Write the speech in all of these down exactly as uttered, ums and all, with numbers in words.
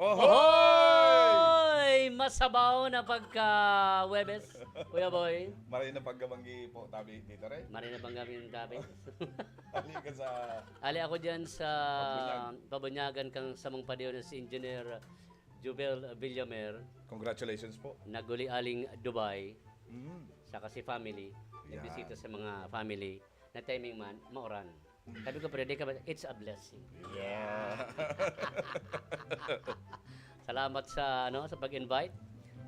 Ohoy! Ohoy! Masabaw na pagka Huwebes, Kuya Boy. Maray na pagkabanggi po, tabi, Tito Ray. Maray na pagkabanggi, tabi. Ali ka sa Ali ako dyan sa Pabunyagan. Pabunyagan kang samong padiyon na si Engineer Jubel Villamer. Congratulations po. Naguli aling Dubai. Mm. Saka si family. Yeah. Nagbisita sa mga family. Na timing man, mauran. Sabi ko, "Pwede ka ba?" It's a blessing. Yeah. Salamat sa, ano, sa pag-invite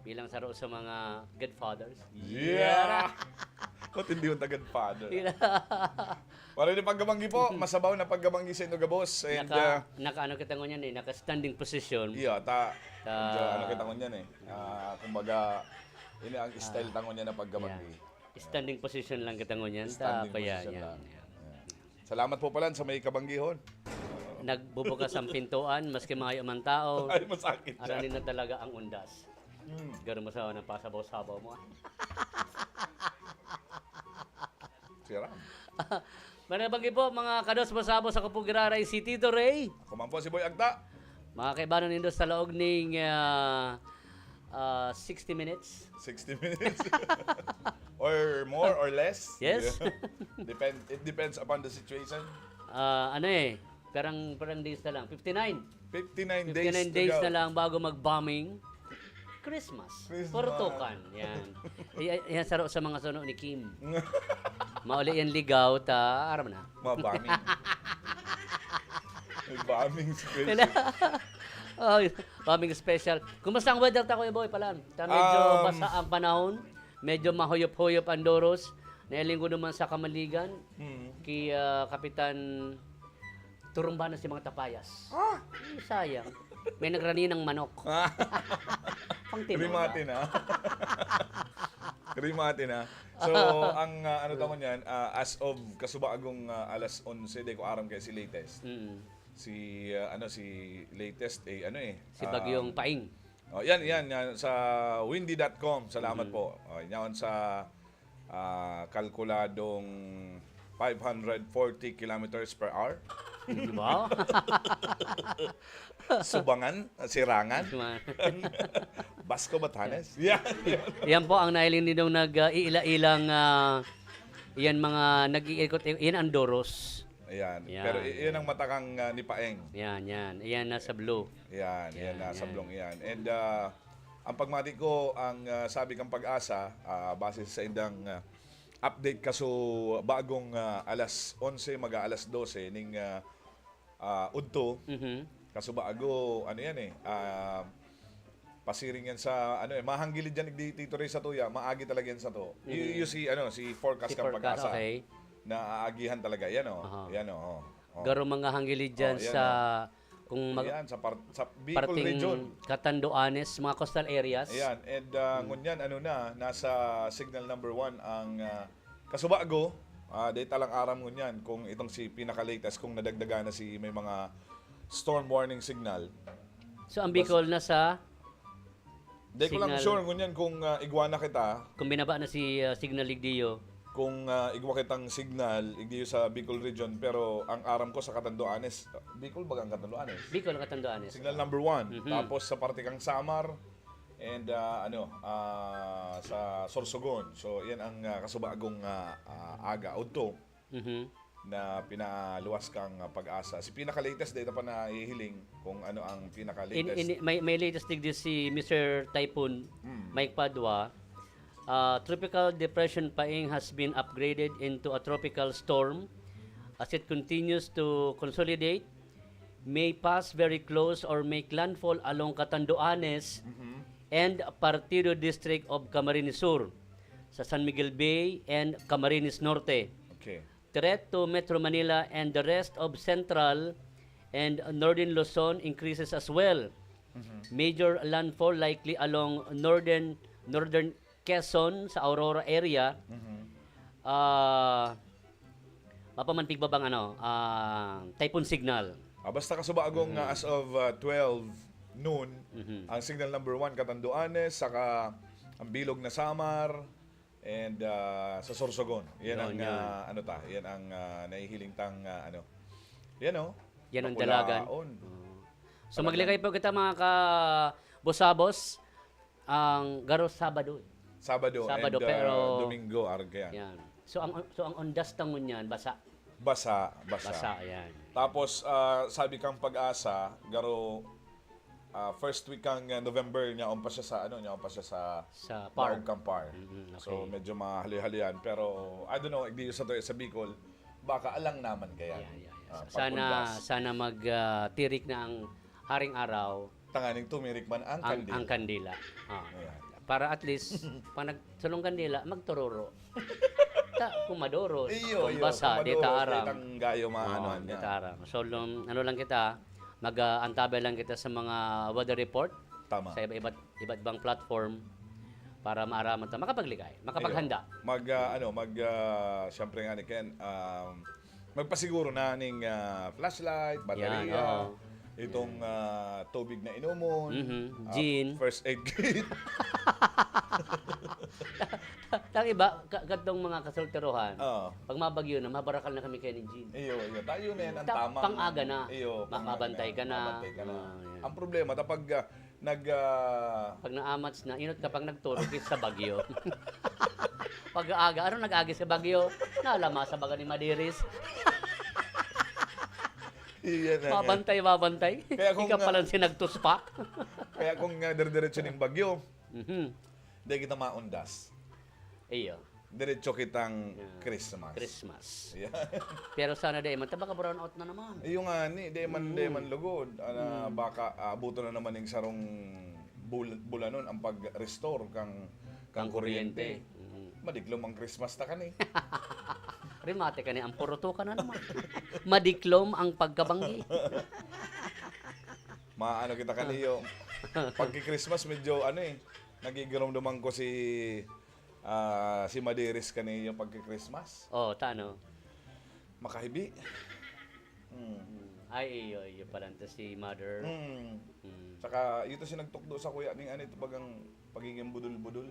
bilang saro sa mga godfathers. Yeah! Kung hindi yung godfather. Yeah. Para ni pagkabanggi po, masabaw na pagkabanggi sa inyo, gabos. And, Naka, ah, naka ano kita ngunyan eh, naka standing position. Iya, ta, Ta- medyo ano kita ngunyan eh. Ah, kumbaga, ini ang style ta ngunyan na pagkabanggi. Yeah. Standing position lang kita ngunyan, ta Standing kaya position yan. lang. Yeah. Salamat po pala sa may kabanggihon. Nagbubukas ang pintuan, maski mayo man tao, Ay, masakit siya. Arani na talaga ang undas. Hmm. Garo mo sa nang pasabaw-sabaw mo. Sira. Manabanggi po, mga kados, masabos, ako po giraray si Tito Ray. Ako man po si Boy Agta. Mga kaibanan nindo sa laog ning, ah, ah, sixty minutes. Sixty minutes? Or more or less? Yes. Depend, it depends upon the situation. Ah, ano eh, parang, parang days na lang. Fifty-nine. Fifty-nine days Fifty-nine to days go. na lang bago mag-bombing. Christmas. Christmas. Purutukan. Yan. Yan, yan saro sa mga suno ni Kim. Mauli yan ligaw, ta, aram na. Mga bombing. May bombing special. Ay, bombing special. Kumusta ang weather ta, Kuya Boy, pala? Ta, medyo Um, basa ang panahon. Medyo mahuyop-huyop ang doros. Nailinggo naman sa Kamaligan. Mm. Ki, ah, Kapitan Turumba na si mga tapayas. Ah! Ay, sayang. May nagrani ng manok. Ah! Pang tinola. Rimate na. Rimate na. So, ang, ah, ano tamo niyan, ah, as of kasubagong, ah, alas onse, di ko aram kaya si latest. Mm. Si, ah, ano, si latest, eh, ano eh, Si Bagyong um, Paing. Oh, yan, yan, yan. Sa windy dot com, salamat Mm. po. Oh, yan sa ah, kalkuladong five hundred forty kilometers per hour. Di ba? Subangan, ah, sirangan. Subangan. Pasko, Batanes. Yeah. Yan po ang nahiling nindong nag, ah, iila-ilang, ah, yan mga nag-iikot, yan ang Doros. Ayan. Yan, Pero i- yan ang yan. matakang ah, ni Paeng. Yan, yan. Yan, nasa blue. Yan, yan, Yan, nasa yan. blong yan. And ah, ang pagmati ko, ang ah, sabi kang Pag-asa, ah, base sa indang ah, update kaso bagong ah, alas onse, mag-aalas dose ning ah, ah, udto. Mhm. Kaso bago, ano yan eh, ah, pasiring yan sa, ano eh, mahanggilid yan, di, Tito Ray, sa tuya, maagi talaga yan sa to. You, Mhm. you see, ano, si forecast Si kang forecast, Pag-asa. okay. Na aagihan talaga, yan oh. Aha. Yan oh. oh. Garo mga hanggilid dyan Oh, yan sa, oh. kung mag- Yan, sa, par- sa Bicol parting region. Catanduanes, mga coastal areas. Ayan, and ah, Mm. ngunyan, ano na, nasa signal number one ang ah, Kasubago, ah, dahil talang aram ngunyan kung itong si pinaka-latest, kung nadagdagan na si may mga storm warning signal. So, ang Bas- Bicol na sa Di ko lang Signal. sure ngunyan kung ah, igwa na kita, Kung binaba na si ah, Signal Ligdio. kung ah, igwa kitang signal, igdiyo sa Bicol region, pero ang aram ko sa Catanduanes, Bicol ba ang Catanduanes? Bicol ang Catanduanes. Signal number one. Mhm. Tapos sa parte kang Samar, and ah, ano, ah, sa Sorsogon. So, yan ang ah, kasubagong ah, ah, aga, udto, Mhm. na pinaluwas kang ah, Pag-asa. Si pinaka-latest, data pa nahihiling kung ano ang In, pinaka-latest. in, may, may latest digdi si Mister Typhoon Mm. Mike Padua. Uh, Tropical Depression Paeng has been upgraded into a tropical storm as it continues to consolidate, may pass very close or make landfall along Catanduanes Mhm. and Partido District of Camarines Sur, sa San Miguel Bay and Camarines Norte. Okay. Threat to Metro Manila and the rest of Central and Northern Luzon increases as well. Mhm. Major landfall likely along northern, northern Quezon sa Aurora area. Mhm. Ah, mapamantig ba bang ano, ah, typhoon signal? Ah, basta kasubagong, Mhm. ah, as of ah, twelve noon, Mhm. ang signal number one, Catanduanes, saka ang bilog na Samar, and ah, sa Sorsogon. Yan Yun, ang, yun. ah, ano ta, yan ang ah, nahihiling tang ah, ano. Yan oh. Yan ang Mapulaon. dalagan. Oo. So, Talagang magligay po kita, mga kabusabos. Ang garo Sabado eh. Sabado Sabado, and, ah, pero Domingo, arog kaya. Yan. So, ang, so, ang ondas tangon niyan, basa. Basa, basa. Basa, yan. Tapos, ah, sabi kang Pag-asa, garo, ah, first week kang ah, November, niyaon pa siya sa, ano, niyaon pa siya sa Sa par. Laog kang par. Mm, So, okay. medyo mahali-halian. Pero, I don't know, igdi sa to, sa Bicol, baka alang naman kaya. Yeah, yeah, yeah. Ah, Sana, pag-undas. sana mag, ah, tirik na ang Haring Araw. Tanganing tumirik man ang Ang, kandila. ang kandila. Ah. Ayan. Para at least, pag nagsulong kandila, magtururo. Ta, kung maduros, Iyo, kung iyo, basa, kung di ta maduros, aram. di tang gayo maano Oo, di niya. ta aram. So, lum-, ano lang kita, mag, ah, antabay lang kita sa mga weather report Tama. sa iba-iba't, iba't ibang platform para maaraman ta, makapagligay, makapaghanda. Iyo. Mag, ah, ano, mag, ah, siyempre nga ni Ken, um, magpasiguro na ning, ah, flashlight, Yan, baterya, oo. itong, Yan. ah, tubig na inomon, Mhm. ah, Gin. first aid kit. Ang iba, ka-, kadtong mga kasolterohan, Oo. pag mabagyo na, mabarakal na kami kaya ni Gin. Iyo, iyo. Tayo na yan ang Ta-, tamang pang-aga na. Iyo, Ma-, pang-aga mabantay na. ka na. Mabantay ka na. Ah, yan. Ang problema, kapag, ah, nag, ah, Pag naamats na, inot ka pang nagturog sa bagyo. Pag-aaga, ano nag-agi sa bagyo? Nalama sa baga ni Madiris. Iyan na nga. Mabantay, mabantay. Kaya kung, Ika ah, palang sinagtos pa. Kaya kung, ah, dire-diretso ning bagyo, Mhm. di kita maundas. Iyo. Diretso kitang Yeah. Christmas. Christmas. Yeah. Pero sana di man, ta baka brown out na naman. Iyo nga ni, di man, di Mm. man lugod. Ana, Mm. baka aabuton na naman ning sarong bul-, bulanon ang pag-restore kang, kang Kang kuryente. kuryente. Mm. Madiklom ang Christmas ta kani. Remate kani, ang puruto ka na naman. Madiklom ang pagkabanggi. Maano kita kaniyo. Pagki-Christmas, medyo ano eh, nagigiromdoman ko si, ah, si Madiris kaniyo pagki-Christmas. Oh, tano? Makahibi. Hmm. Mm. Ay, iyo, iyo pala. Ta si mother. Hmm. Mm. Tsaka, ito si nagtukdo sa kuya ning ano, ito bagang pagiging budol-budol.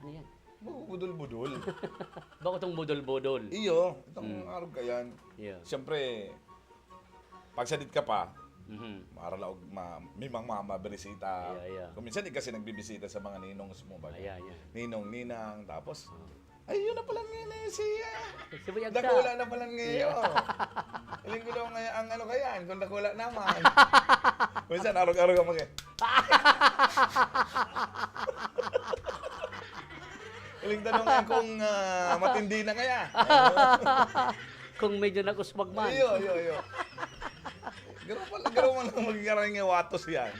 Ano yan? Bu-, budol-budol. Bako tong budol-budol. Iyo, itong Mm. arog ka yan. Iyo. Siyempre, pagsadit ka pa, Mhm. Maaralaog ma-, may mga mamabirisita. Iya, iya. Kung minsan, di kasi nagbibisita sa mga ninongs mo, baga. Iya, iya. Ninong, ninang, tapos, Oh. "Ay, yun na pala ngayon eh, si, ah, Si Boy Agta." Dakula na pala ngayon." Iya. Hiling ko daw ngayon, ang ano kaya, kung dakula naman. Minsan, arog-arog ang mga, Hiling tanong nga kung, ah, matindi na kaya. Kung medyo nakuswag man. Iyo, iyo, iyo. Garo pala, garo man lang maging karang nga watos yan.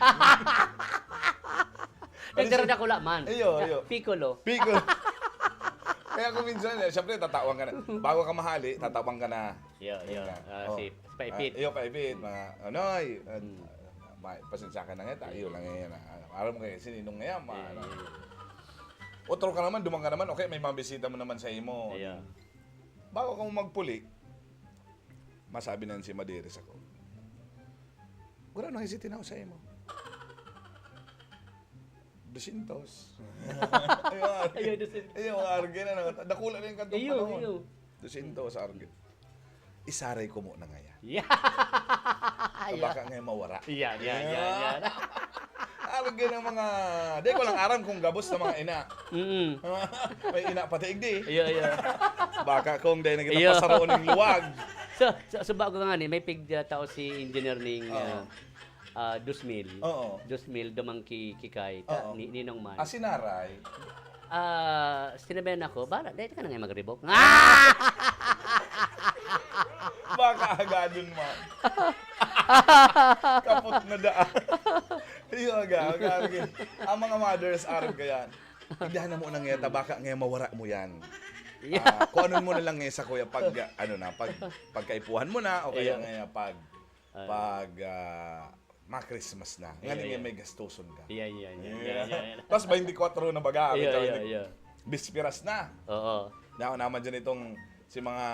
Nagdaradakula man. Iyo, iyo. Piccolo. Piccolo. Kaya kung minsan, eh, syempre, tatawan ka na. Bago ka mahali, tatawan ka na. Iyo, iyo. Ayun nga. Ah, Oh. si Paipit. Ah, iyo, Paipit. Mga, anoy, ah, Hmm. ma-, pasensya ka na nga, tayo lang ngayon, ah. Alam mo kayo, sininong ngayon, ma-, Iyo, ano. iyo, iyo. Otro ka naman, duman ka naman, okay, may mga bisita mo naman sa imo. Iyo. Bago ka mo magpuli, masabi na si Madiri sako, "Gurano na si tinaw sa imo?" "Dosyentos." Ayun, Ayun, dosyentos. Ayun, arog na, no? Dakula na yung kantong Iyo, panahon. iyo. Dosyentos, arog. Isaray ko mo na ngaya. Yeah. Baka nga mawara. Yan, yan, yan, Yeah. yan. Arog ng mga, di ko lang aram kung gabos na mga ina. Mm. May ina pati igdi. Iyo, iyo. Baka kung dahil na kita Iyo. pasaroon ng luwag. So, so, so bago nga ni, may pig, uh, tao si engineer ning, Oo. uh, ah, dos mil. Oo. Dos mil, dumang ki-, kikay, ta-, Oo. ni-, ninong man. Ah, sinaray? Ah, sinabihan ako, "Bala, dahil ka na nga mag-revoke." Ah! Baka agadon mo. Kapot na daan. Iyo, aga, aga, aga. Ang mga mothers, arog ka yan. Igdahan na mo na ngayon, ta, baka ngayon mawara mo yan. Yeah. Ah, kung ano mo na lang ngayon sa kuya, pag, ano na, pag, pagkaipuhan mo na, o kaya Iyo. ngayon, pag, Ah. pag, ah, ma-Christmas na. Iya, Ngayon iya. nga may gastuson ka. Iya, iya, iya, iya, Iya. iya, iya. Tas twenty-four na baga, Iya, ikaw iya, yung iya. bisperas na. Oo. Nako naman dyan itong si mga,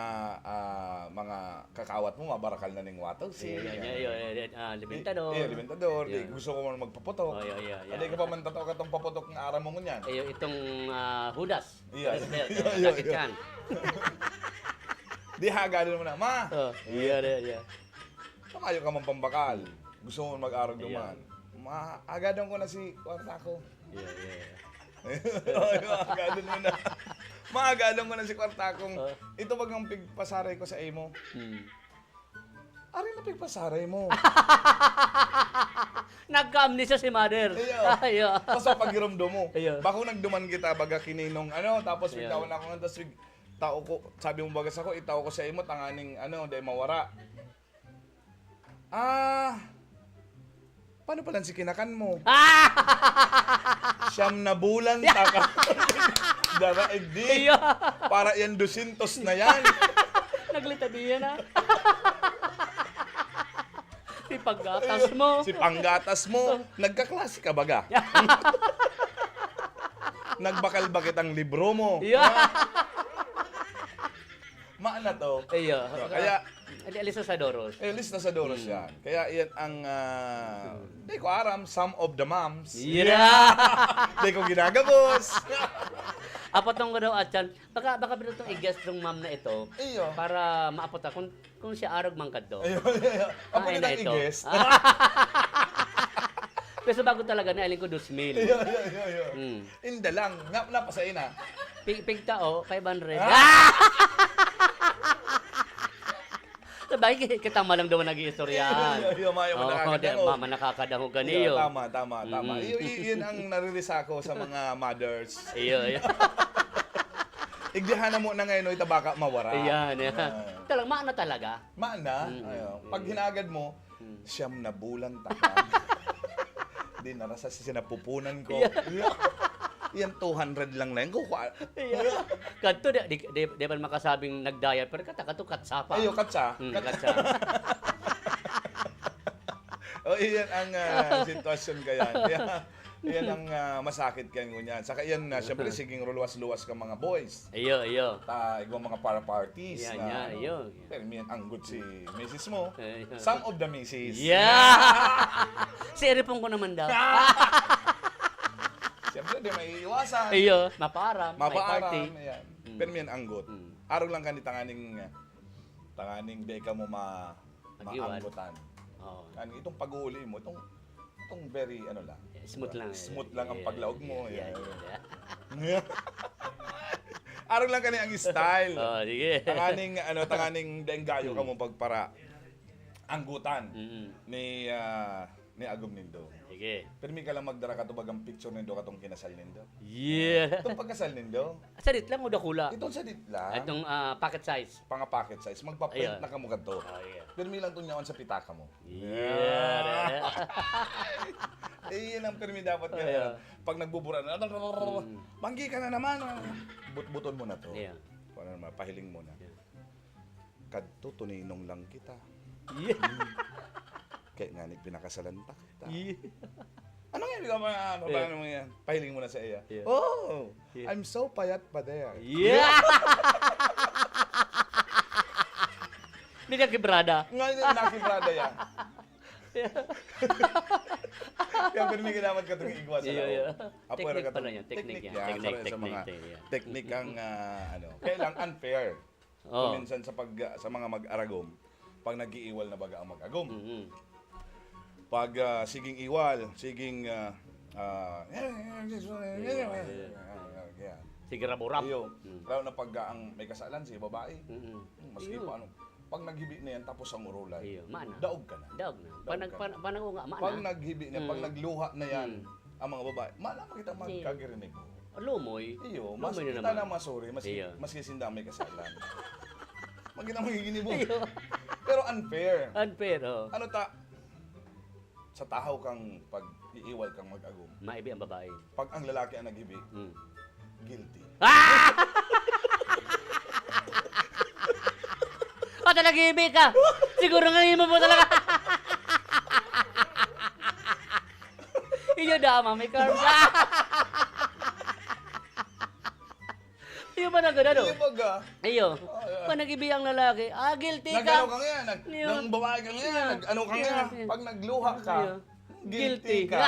ah, mga kakawat mo, mabarakal na ning watog. Si, Iya, iya, iya, ano, iya, iya, iya. Ah, Libentador. Iya, Libentador. Di, Iya. gusto ko man magpaputok. Oh, iya, iya, iya. Hindi ka pa man tataw katong paputok ng aram mo ngunyan. Iyo, itong, ah, Judas. Iya. Judas Bell. Iya, iya, Jackie iya. Chan. Di, hagadon mo na, "Ma!" Oh, iya, iya, iya. Kamayo ka man pambakal. Hmm. Gusto mo mag-arog Ayan. duman. Ma-, agadon ko na si kwarta ko. Yeah, yeah, yeah. Ay, maagadon mo na. Maagadon ko na si kwarta kong Oh. ito bagang pigpasaray ko sa imo. Hmm. Ari na pigpasaray mo. Nagka-amnesia si mother. Iyo. Iyo. Basta pagiromdom mo. Iyo. Bako nagduman kita, baga kininong, ano, tapos Iyo. bigtawan ako nga, tas big-, tao ko, sabi mo baga sa ko, itao ko sa imo, tanganing, ano, dahil mawara. Ah, paano pala si kinakan mo? Ah! Siyam na bulan, taka. Dara, eh, di. Iyo. Para yan, dosyentos na yan. Naglitadiya na. Si panggatas mo. Si panggatas mo. Nagkaklase ka baga? Nagbakal ba kitang libro mo? Iyo. Maana to. Iyo. So, kaya Hindi, alis na sa Doros. Eh, alis na sa Doros Hmm. yan. Kaya yan ang, ah, Hmm. di ko aram, some of the moms. Yeah. Di ko ginagabos. Apatong ko daw, Atyan. Baka, baka pinutong i-guest ng mom na ito Iyo. para maapot ako kung, kung siya arog man kadto. Iyo, iyo, iyo. Ang Ay, pwede na nang ito. i-guest. Pero sa bago talaga, nailing ko dos mil. Iyo, iyo, iyo, iyo. Hmm. Inda lang. Nga, napasay na. Pig-, pigta, oh, five hundred. Ah! Sabay, ki-, kita mo lang daw nag-iistoryahan. Iyo, iyo, iyo, mayo Oo, manakakadangog. di, mama, nakakadangog ka Iyo, niyo. tama, tama, tama. Mm. Iyo, iyo, yun ang naririsa ko sa mga mothers. Iyo, iyo. Igdihan na mo na ngayon, oy, tabaka mawara. Ayan, ayan. Ayan. Talang, maana talaga. Maana? Mm, Ayo. mm. Pag hinagad mo, Mm. siyam na bulan, taka. Di narasa si sinapupunan ko. Yeah. Yan, two hundred lang na yan. Kuha. Yeah. Kadto, di, di, di, di man makasabing nag-diaper ka, taka to, katsa pa. Ayo, katsa. Mm, Katsa. katsa. O, iyan ang, ah, sitwasyon kaya. Kaya, iyan ang, ah, masakit kaya ngunyan. Saka iyan na, siyempre, siging ruluwas-luwas ka mga boys. Iyo, iyo. Ta, igwa mga para parties Yan, na, yan, ano, iyo. pero may anggot si misis mo. Iyo. Some of the misis. Yeah! Si Eripon ko naman daw. Siyempre, di maiiwasan. Iyo, maparam, may Mapaaram, party. ayan. Mm. Pero may anggot. Mm. Arog lang ka ni tanganing, tanganing di ka mo ma-, Mag-iwan. maanggotan. Oo. Kan itong pag-uuli mo, itong, itong very, ano lang. Smooth lang. Smooth lang ang paglaog mo. Yeah, Yeah. yeah, yeah. Arog lang kani ang style. Oh, sige. Tanganing, ano, tanganing denggayo ka mo pagpara anggutan Mm. ni ah, ni Agom Nindo. Sige. Pirmi ka lang magdara ka tubag ang picture nindo katong kinasal nindo. Yeah. Itong pagkasal nindo, Sadit lang o dakula? itong sadit lang, Itong ah, packet size. panga packet size, magpa-print Ayan. na kamo kadto. Oh, yeah. Pirmi lang itong yaon sa pitaka mo. Yeah. Eh, yan ang pirmi dapat nga. Ayan. Pag nagbubura na, Mm. banggi ka na naman. Ah. Butbuton mo na to. Yeah. Kung ano naman, pahiling mo na. Yeah. Kadto, tuninong lang kita. Yeah. Kaya nga ni pinakasalan ta kita. Yeah. Ano nga yung mga ano, Yeah. ano mo yan? Pahiling mo na sa iya. Yeah. Oh, Yeah. I'm so payat pa there. Yeah. Hindi ka kibrada. Nga yun, nakibrada yan. Kaya pero may kailangan ka itong igwa sa Iya, laog. iya. Apo, Technique ka pala itong yan, technique yan, yan. technique, Para sa technique, mga technique yan. Technique ang, ah, ano. Kaya lang unfair. Oh. Minsan sa pag sa mga mag-aragom, pag nag-iiwal na baga ang mag-agom. Mhm. Pag ah, siging iwal, siging ah, ah, yan. Sige, rabo-rap. Iyo, Mm. lalo na pag ah, ang may kasalan, si babae. Mhm. Maski Iyo. pa ano, pag naghibi na yan, tapos ang urulay. Iyo, mana. Daog ka na. Daog na. Daog Panag, ka pan, panag-unga, mana. Pag naghibi na yan, pag Mm. nagluha na yan, Mm. ang mga babae, mana makita Sige. magkagirinig mo. Lumoy. Iyo, Lumoy mas na kita naman. Na masuri, maski, Iyo. maski sinda may kasalan. Makita mo yung ginibo. Iyo. Pero unfair. Unfair, oh. Ano ta? Sa tahaw kang pag-iiwal kang mag-agom. Maibi ang babae. Pag ang lalaki ang naghibi, Mm. guilty. Ah! O, talaga, ibi ka. Siguro nga imo mo talaga. Iyo da, mami, Carl. Iyo ba na gano'n, no? Hindi baga. Iyo. Oh, yeah. Pag nag-ibi ang lalaki, ah, guilty ka. Nag-ano ka nga, nag, Iyo. nang babae ka nga, Iyo. nag-ano ka nga. Iyo. Pag nagluha ka, Iyo. guilty ka.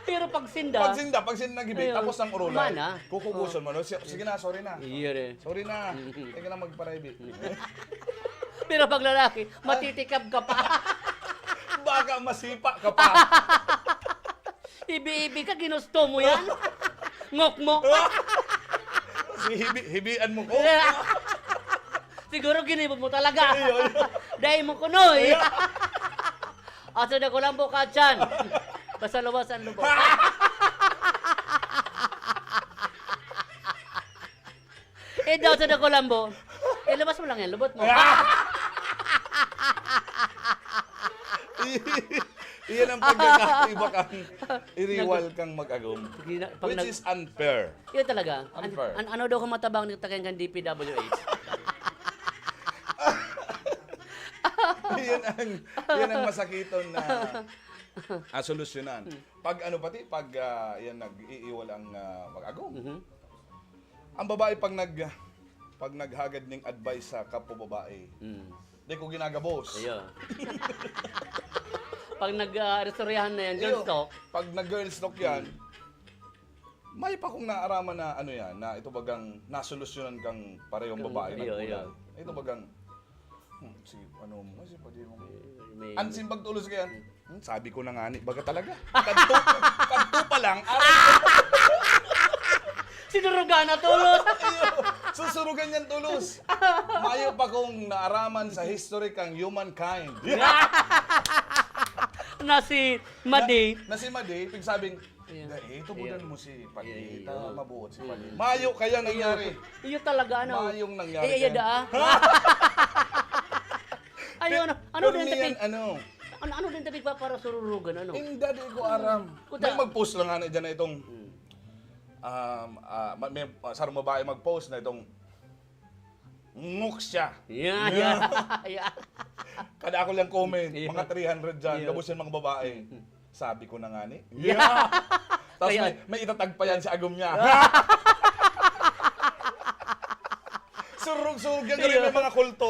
Pero pag sinda, Pag sinda, pag sinda naghibi, Iyo. tapos ang urulay, Mana. kukukuson mo, no? Si- Sige na, sorry na. Iyo rin. Sorry na. Mm-hmm. Hindi ka na magparaibi. Pero pag lalaki, matitikab ka pa. Baka masipa ka pa. Ibi-ibi ka, ginusto mo yan. Ngok mo. Si hibi, hibian mo ko. Siguro ginibo mo talaga. Iyo, iyo. Dahil mo kunoy. Asa na ko lang po, Kachan? Basta luwas ang lubog. Eh, daw sa dako lang, bo. Eh, labas mo lang yan, lubot mo. Iyan ang pagkakaiba kang iriwal kang mag-agom. Gina- pag Which nag- is unfair. Yun talaga. An- Unfair. an- ano daw kung matabang ni Takeng kan D P W H? Yan ang, yan ang masakiton na ah, solusyonan. Pag ano pati, pag ah, yan nag-iiwal ang ah, mag-agom. Mhm. Ang babae pag nag pag naghagad ning advice sa kapwa babae, Mm. di ko ginagabos. Ayun. Pag nag-istoryahan na yan, girls Iyo, talk. Pag nag-girls talk yan, may pa kong naaraman na ano yan, na ito bagang nasolusyonan kang parehong Kang- babae iyo, nagkulay. iyo. Ito bagang, hmm, si ano mo, si pwede mong May- Ang simbag tulos ka yan. Hmm, sabi ko na nga ni, baga talaga. Kadto, kadto pa lang, aray. Sinurugan na tulos! Susurugan yan tulos. Mayo pa kong naaraman sa history kang humankind. Na si Madi. Na si Madi, pigsabing, Ayan. "Dai, tubudan Ayan. mo si Padi, Ayan, ta ayan. mabuot si Padi." Mm. Mayo kaya nangyari. Iyo talaga, ano? Mayong nangyari Eh, iya kaya. daa. Ayun, ano, ano Pero din niyan, tabi? ano? Ano, ano din tabi pa para sururugan, ano? Hindi, di ko aram. Kuta. May mag-post lang nga na dyan na itong, Hmm. um, ah, ma- may, ah, sarong babae mag-post na itong, "Ngok siya." Yeah, yeah. Yeah. Kada ako lang comment, Yeah. mga three hundred dyan, Yeah. gabos yan mga babae. Mm. Sabi ko na nga ni. Yeah. Tapos Kaya- may, may itatag pa yan si agom niya. Surog-surog yan, ganun Yeah. may mga kulto.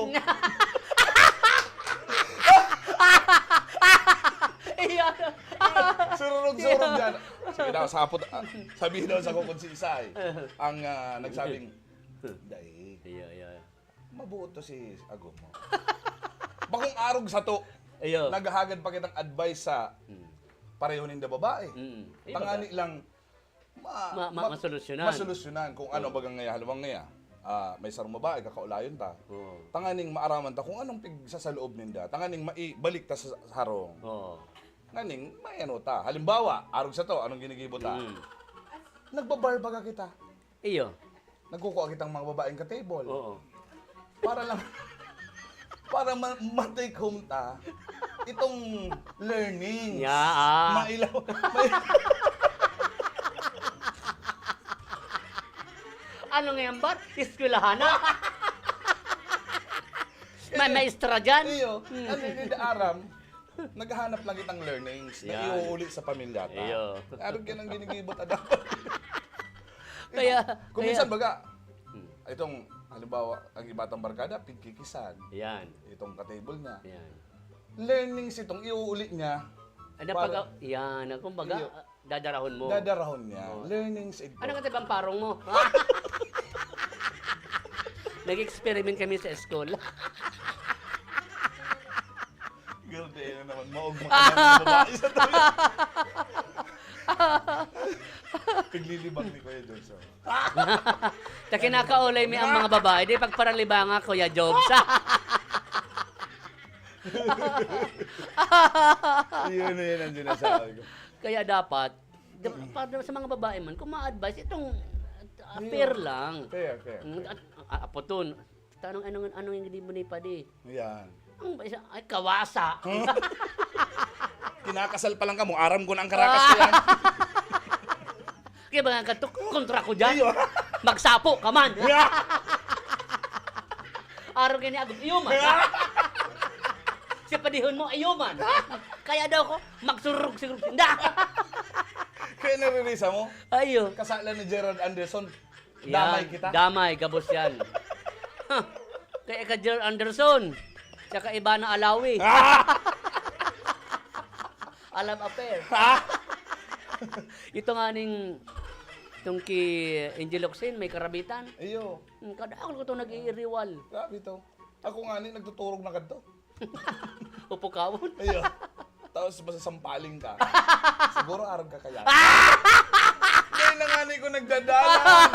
Iya. Surog-surog yan. Sige daw, sapot, ah, sabihin daw sa kukon si Isay. Ang ah, nagsabing, "Dai, Iya, iya. mabuot to si agom mo." Bakong arog sa to. Iyo. Naghahagad pa kitang advice sa Hmm. pareho ninda babae. Mm. Iyo, Tangani baga. lang, ma-, Ma-, ma-, ma-, masolusyonan. masolusyonan kung ano Oo. bagang ngaya, halimbawa ngaya, ah, may sarong babae, kakaulayon ta. Oo. Tanganing maaraman ta kung anong pigsasaloob ninda. Tanganing maibalik ta sa harong. Oo. Nganing, may ano ta. Halimbawa, arog sa to, anong ginigibo ta? Mm. Nagbabar baga kita. Iyo. Nagkukuha kitang mga babaeng ka-table. Oo. Para lang, para ma-, ma-take home ta itong learnings. Yeah, ah. Mailaw-, may- Ano nga yan, bar? Eskwelahan na? May maestra dyan? Iyo. Hmm. Ano yung aram? Naghahanap lang kitang learnings na Yan. iuuli sa pamilya ta. Iyo. Arog yan ang ginigibo ta dapat. Kaya, Ito, kung minsan kaya baga, Hmm. itong, halimbawa, ang iba tang barkada, pigkikisan. Yan. Itong ka-table niya. Yan. Learnings itong iuuli niya Ano para pag, yan, kumbaga, Iyo. ah, dadarahon mo. Dadarahon niya. Oh. Learnings ito. Ano ka, tibang parong mo? Nag-experiment kami sa school. Girl, di na naman. Maugma ka ng babae sa tabi. Piglilibang ni Kuya Johnson. Ta kinakaulay mi ang mga babae, di pagparalibanga, Kuya Jobs. Yun na yun ang sinasabi ko. Kaya dapat, di-, Mm. para sa mga babae man, kung ma-advise, itong, ah, Yun. fair lang. Fair, fair, Mm, fair. at, ah, apoton, tanong, anong, anong hindi mo ni padi? Yan. Ang isa, ay, kawasa. Huh? Kinakasal pa lang kamo, aram ko na ang karakas ko yan. Kaya ba nga katok, kontra ko dyan? Iyo. Magsapo ka man. Yeah. Araw kaya ni Agog, iyo man. Yeah. Siya padihon mo, iyo man. Kaya daw ko, magsururog-sururog sinda. Kaya naririsa mo? Ayo. Kasalan ni Gerald Anderson. Yan, Damay kita. damay, gabos yan. Huh. Kaya ka, Gerald Anderson. Tsaka iba na Alawi. Ah! Alam affair. Ah! Ito nga ning, itong ki Angel Locsin, may karabitan. Iyo. Hmm, kada ako ko ito nag-iiriwal. Grabe to. Ako nga ni, nagtuturog na kadto. Upukawon. Iyo. Tapos masasampaling ka. Siguro arog ka kaya. Ngayon na nga ni ko nagdadalan.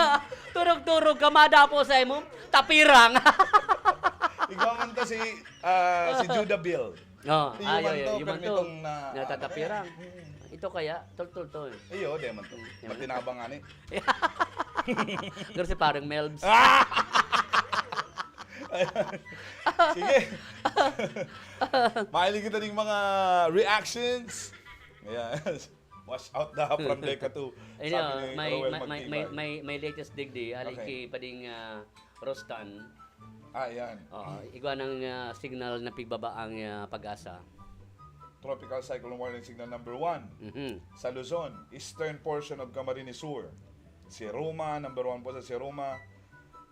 Turog-turog ka, madapo sa imo, tapirang. Ikaw man to si, ah, si Judah Bill. Oh, Iyo ay, man ay, to, iyo man to. permitong na, Natatapirang. Mm. Ito kaya, tol, tol, tol. Iyo, di man to. Mm, yan. Matinabang nga ni. Pero si parang Melbs. Ah! Ayan. Sige. Mahilig kita ning mga reactions. Ayan. Wash out na from Deca two. Ayun, Sabi ni may, Roel may, may, may, Magtibay. may, may latest digdi, ali Okay. ki Pading, ah, Rostan. Ah, yan. Oo, igwa ng, ah, signal na pigbaba ang, ah, Pag-asa. Tropical Cyclone Warning Signal number one. Mhm. Sa Luzon, eastern portion of Camarines Sur. Siruma, number one po sa Siruma.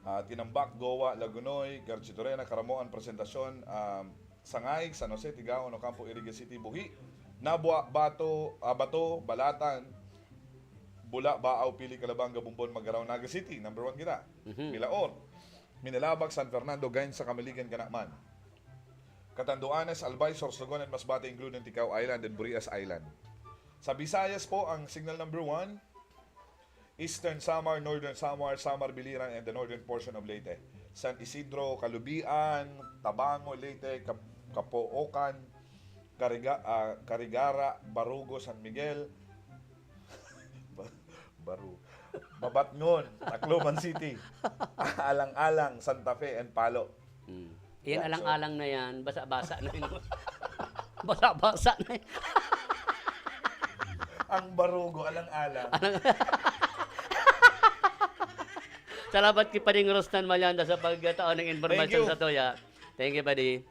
Ah, Tinambac, Goa, Lagonoy, Garchitorena, Caramoan, Presentacion, um, Sangay, San Jose, Tigaon, Ocampo, Iriga City, Buhi, Nabua, Bato, ah, Bato, Balatan, Bula, Baao, Pili, Calabanga, Bombon, Magarao, Naga City. Number one kita. Mhm. Milaor. Minalabac, San Fernando, Gainza, Camiligan, Canaman. Catanduanes, Albay, Sorsogon, and Masbate, including Ticao Island and Burias Island. Sa Visayas po, ang signal number one, Eastern Samar, Northern Samar, Samar Biliran, and the northern portion of Leyte. San Isidro, Calubian, Tabango, Leyte, Cap-, Capoocan, Cariga-, ah, Carigara, Barugo, San Miguel, Ba-, Baru-, Babatngon, Tacloban City, Alang-alang, Santa Fe, and Palo. Hmm. Yan, Yeah, so alang-alang na yan, basa-basa na yun. Basa-basa na yun. Ang Barugo, alang-alang. Alang-, Salamat kay Pading Rostan Malianda sa pagkataon ng Thank impormasyon you. sa toya. Thank you, Padi.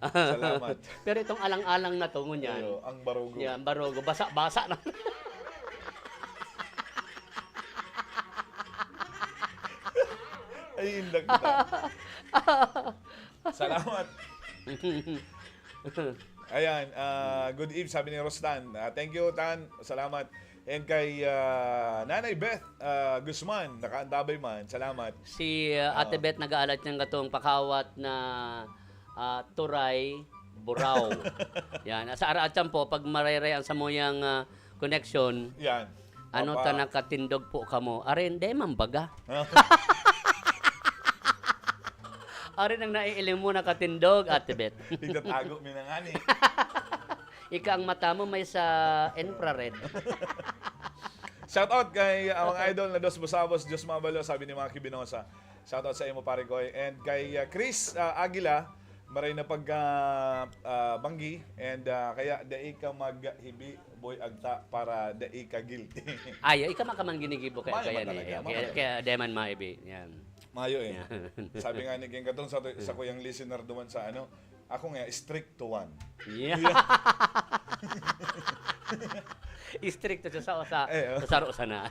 Salamat. Pero itong alang-alang na to, ngunyan. Ayo, ang Barugo. Yan, Barugo. Basa-basa na. Ay, indak kita. Salamat. Ayan, ah, good eve, sabi ni Rostan. Ah, thank you, Tan. Salamat. And kay, ah, Nanay Beth, ah, Guzman, nakaantabay man. Salamat. Si, ah, Ate Ah. Beth nag-aalat niyang gatong pakawat na, ah, turay. Buraw. Yan. Sa araatsan po, pag marere ang samuyang, ah, connection, Yan. ano Papa. ta nakatindog po kamo? Arin, di man baga. Arin ang naiiling mo nakatindog, Ate Beth. Igtatago mi na nga ni. Ika ang mata mo may sa infrared. Shout out kay, ah, mga idol na Dos Busabos, Diyos Mabalo, sabi ni Maki Binosa. Shout out sa imo, pare ko. And kay, ah, Chris, ah, Aguila, maray na pagka, ah, banggi. And, ah, kaya dai ka maghibi, Boy Agta, para dai ka guilty. Ay, ika makamang ginigibo kaya, Mayo kaya man ni, talaga, kaya, mayo. Kaya deman maibi. Yan. Mayo eh. Yan. Sabi nga ni King Katong sa, sa kuyang listener duman sa ano, ako nga, strict to one. Yeah. Yeah. Strict to sa, sa, Eh, oh. sa saro sana.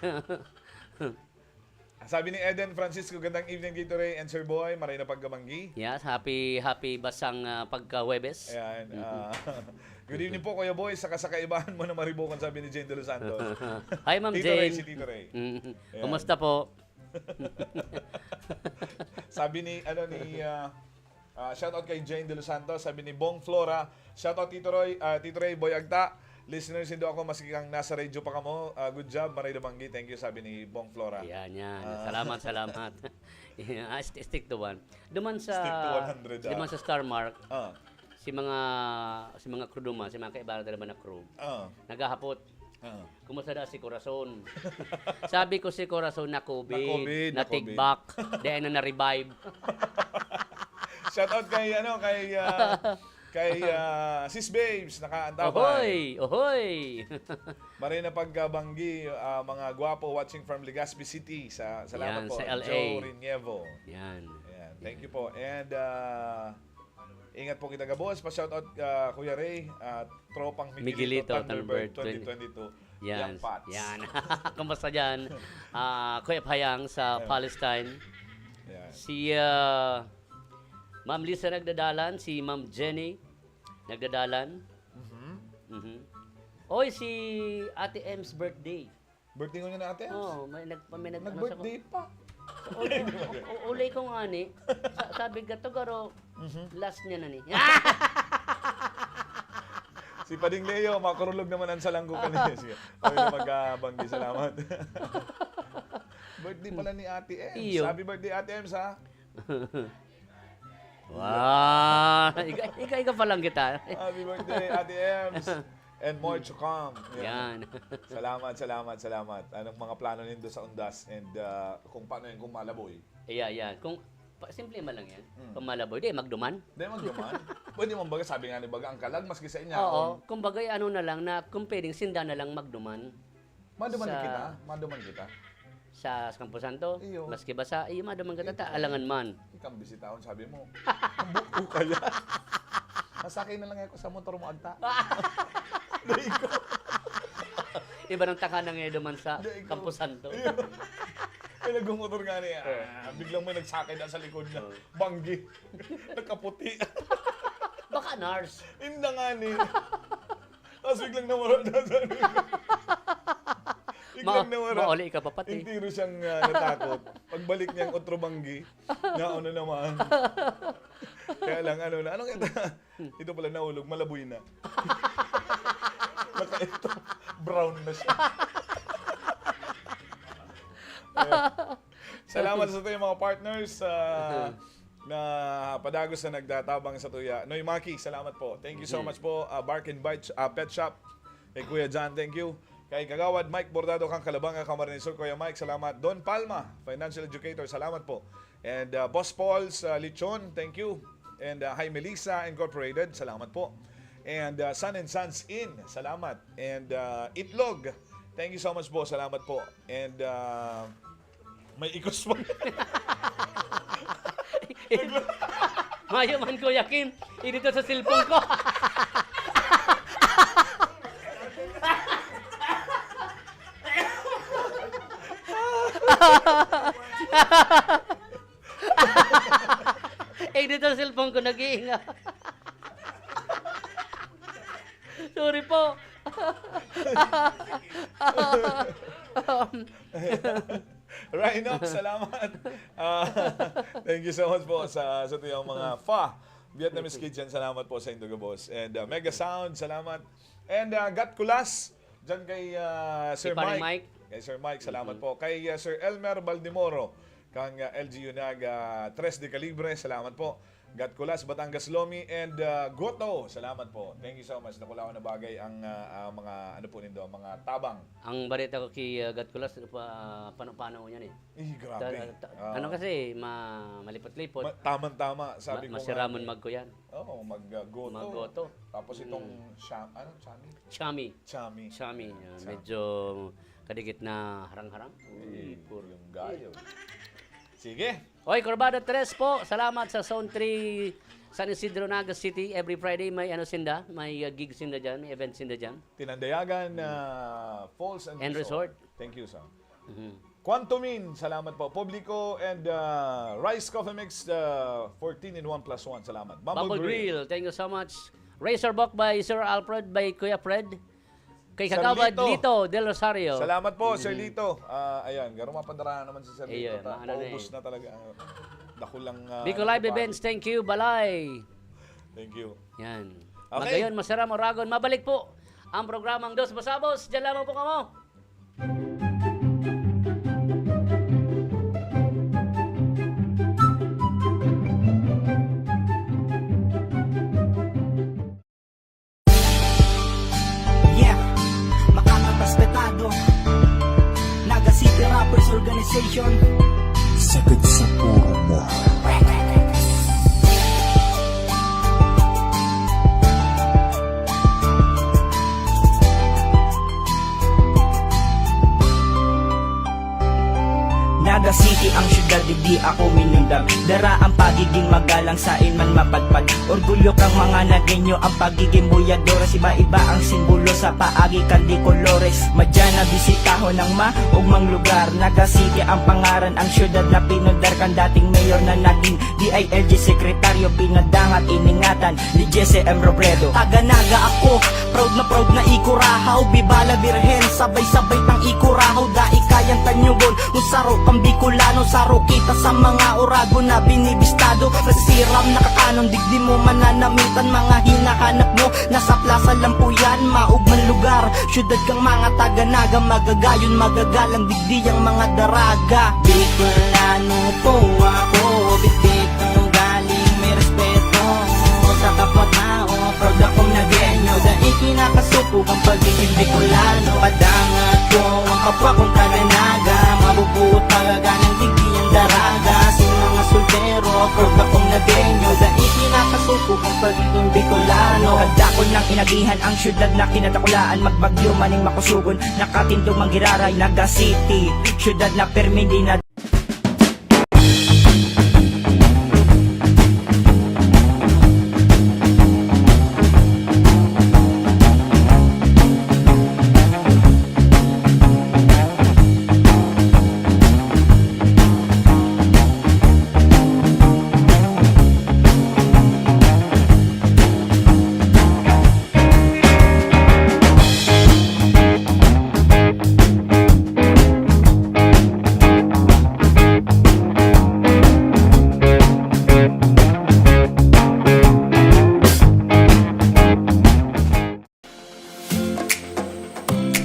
Sabi ni Eden Francisco, "Gandang evening, Tito Ray and Sir Boy. Maray na pagkabanggi." Yes, happy, happy basang, ah, pagka-Huwebes. Ayan, Mhm. ah, "Good evening po, Kuya Boy, saka sa kaibahan mo na Maribocan," sabi ni Jane De Los Santos. Hi, Ma'am Tito Ray, Jane. si Tito Ray. Mm. Ayan. Kumusta po? Sabi ni, ano, ni, ah, ah, shout out kay Jane De Los Santos, sabi ni Bong Flora, "Shout out Tito Roy, ah, Tito Ray, Boy Agta. Listeners nindo ako maski kang nasa radyo pa kamo. Ah, good job, maray na banggi. Thank you," sabi ni Bong Flora. Yan, yan. Ah. Salamat, salamat. Ah, st-, stick to one. Duman sa, Stick to one hundred, ah. duman sa Star Mark, Ah. si mga, si mga crew duman, si mga kaibahan na naman na crew, Ah. naghahapot. Ah. Kumusta daw si Corazon? Sabi ko, "Si Corazon na-COVID, Na-COVID, na-COVID. natigbak, di na na-revive." Shout out kay, ano, kay, ah, kay, ah, Sis Babes, nakaantabay. Ohoy! Ohoy! Maray na pagkabanggi, ah, mga gwapo watching from Legazpi City. Sa, salamat Yan, po, sa L A. Joe Rinievo. Yan. Ayan, thank Yan. you po. And, ah, Ingat po kita gabos. Pa-shoutout, ah, Kuya Ray, ah, tropang Miguelito, Miguelito, Thunderbird Thunderbird twenty twenty-two. Yan. Yang Pats. Yan. Kumusta dyan? Ah, Kuya Payang sa Ayun. Palestine. Yan. Si, ah, Ma'am Lisa nagdadalan, si Ma'am Jenny nagdadalan. Mhm. Mhm. Oy, si Ate Em's birthday. Birthday ngunyan ni Ate Ems? Oo, may nag-, may nag-, ano sa Nag-birthday pa. O-, o-, ulay ko nga ni. Sa-, sabi ka to, garo, Mhm. last niya na ni. Si Pading Leo, makurulog naman ang salanggo kanina. Sige. Okay na pagkabanggi. Salamat. Birthday pala ni Ate Ems. Iyo. Happy birthday, Ate Ems, ha? Wow! Ika, ika, ika pa lang kita. Happy birthday, Ate Ems. And more to come. Yan. Yan. Salamat, salamat, salamat. Anong mga plano nindo sa undas? And, ah, kung paano yun, kung malaboy? Iya, yan. Kung, pa, simple man lang yan. Mm. Kung malaboy, di, magduman. Di, magduman. Pwede mo baga, sabi nga ni baga, ang kalag, maski sa inya, Oo. on. Kumbaga, ano na lang, na kung pwedeng sinda na lang magduman. Maduman Sa kita, maduman kita. Sa, sa Camposanto, Iyo. maski basa, iyo, maduman kita, ta, Ikaw. alangan man. Ikaw ang bisitahon, sabi mo. Ang buko kaya. Masakay na lang ako sa motor mo, agta. Dai ko. Iba ng takanan ngayon duman sa Dai ko. Camposanto. Iyo. May nagmumotor nga niya. Eh. Ah, biglang may nagsakay na sa likod niya. Oh. Banggi. Nagkaputi. Baka nurse. Hindi nga ni. Tapos biglang nawala na sa Biglang Ma-, nawala. mauli ka pa pati. Entero siyang, ah, natakot. Pagbalik niya ang otro banggi, nauna naman. Kaya lang, ano na, anong ito? Ito pala, nahulog, malaboy na. Naka-, ito, brown na siya. Ayan. Salamat sa ating mga partners, ah, na padagos na nagtatabang sa tuya. Noy Maki, salamat po. Thank you so Mhm. much po. Ah, Bark and Bite, ah, Pet Shop. Kay Kuya John, thank you. Kay Kagawad Mike Bordado, kang Calabanga, Camarines Sur, Kuya Mike, salamat. Don Palma, financial educator, salamat po. And, ah, Boss Paul's, ah, Lechon, thank you. And, ah, Hi Melissa Incorporated, salamat po. And, ah, Sun and Sons Inn, salamat. And, ah, Itlog, thank you so much po, salamat po. And, ah, May ikos pa. Mayo man, Kuya Kim. Idito sa cellphone ko. Idito sa cellphone ko, nag-iinga. Sorry po. Um, Rhinox, salamat. Ah, thank you so much po sa, sa tuyang mga fa. Vietnamese Kitchen, salamat po sa indo gabos. And uh, Mega Sound, salamat. And uh, Gat Kulas, dyan kay uh, Sir Paring Mike. Mike. Kay Sir Mike, salamat po. Kay uh, Sir Elmer Baldemoro, kang uh, L G U Naga, Tres de Calibre, salamat po. Gat Kulas, Batangas Lomi, and uh, Goto, salamat po. Thank you so much. Nakulawan na bagay ang uh, uh, mga, ano po nindo, ang mga tabang. Ang balita ko kay uh, Gat Kulas, pa, pano-pano niyan eh. Eh, grabe. Ta- ta- Ah. ano kasi, ma, malipot-lipot. Ma- tamang-tama, sabi Ma- ko masiramon nga. magkuyan. Oo, mag-goto. Mag-goto. Tapos itong sham, ano, chami? Chami. Chami. Chami. Yan, Yan. chami. Medyo kadikit na harang-harang. Eh, Uy, puro. Yung gayo. Sige. Oy, Corbada Tres po. Salamat sa Zone three, San Isidro, Naga City. Every Friday may ano sinda, may uh, gig sinda dyan, may event sinda dyan. Tinandayagan uh, Falls and, And Resort. Thank you, sir. Mhm. Quantumin, salamat po. Publico and uh, Rice Coffee Mix, uh, fourteen in one plus one. Salamat. Bamboo, Bamboo Grill. Grill. Thank you so much. Razor Buck by Sir Alfred, by Kuya Fred. Kay Sir Kagawad Lito. Lito Del Rosario. Salamat po, Sir Lito. Ah, ayan, garo mapadara naman si Sir Lito. Ayun, Ta- ano na paubos eh. na talaga ang dakulang... ah, Bicol Live ano, Events, thank you, Balay. Thank you. Yan. Okay. Magayon, Masaramo, Oragon. Mabalik po ang programang Dos Basabos. Diyan lamang po kamo. Yeah, makakapaspetado. Naga City Rappers Organization. Sakit sa puro mo. Naga City ang syudad, digdi ako minundang. Dara ang pagiging magalang, sain man mapadpad. Orgulyo kang mga Nagueño, ang pagiging buyadores. Iba-iba ang simbolo sa paagi kan de colores. Madya na bisitahon ang maugmang lugar. Naga City ang pangaran, ang syudad na pinundar kan dating mayor na naging D I L G sekretaryo, pinadangat, iningatan ni Jesse M Robredo. Taga Naga ako, proud na proud na ikurahaw. Viva la Virgen, sabay-sabay tang ikurahaw. Dai kayang tanyugon, kung saro kang Bicolano, saro kita sa mga oragon na binibistado. Sa siram na kakanon, digdi mo mananamitan, mga hinahanap mo nasa Plaza Lampuyan, maugmang lugar. Syudad kang mga taga Naga, magagayon, magagalang, digdi ang mga daraga. Bicolano po ako, bitbit ang ugaling may respeto sa kapwa-tao. Proud akong Nagueño, dai kinakasupog ang pagiging Bicolano. Padangat ko ang kapwa kong taga Naga, mabubuot talaga ng digdi ang daraga. Sin mga soltero, proud akong Nagueño, dai kinakasupog ang pagiging Bicolano. Kadakol ng inagihan ang syudad na kinadakulaan, magbagyo maning makusugon, nakatindog manggiraray. Naga City, syudad na permi di na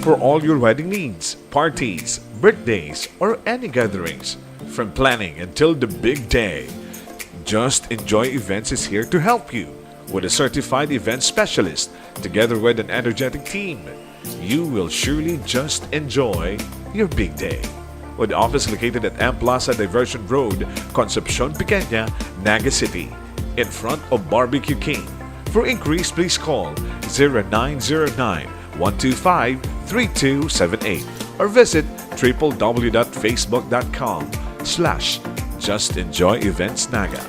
For all your wedding needs, parties, birthdays, or any gatherings, from planning until the big day, Just Enjoy Events is here to help you. With a certified event specialist, together with an energetic team, you will surely just enjoy your big day. With office located at M Plaza Diversion Road, Concepcion Pequeña, Naga City, in front of Barbecue King. For inquiries, please call zero nine zero nine, one two five, three two seven eight or visit triple w dot facebook dot com slash just enjoy events naga.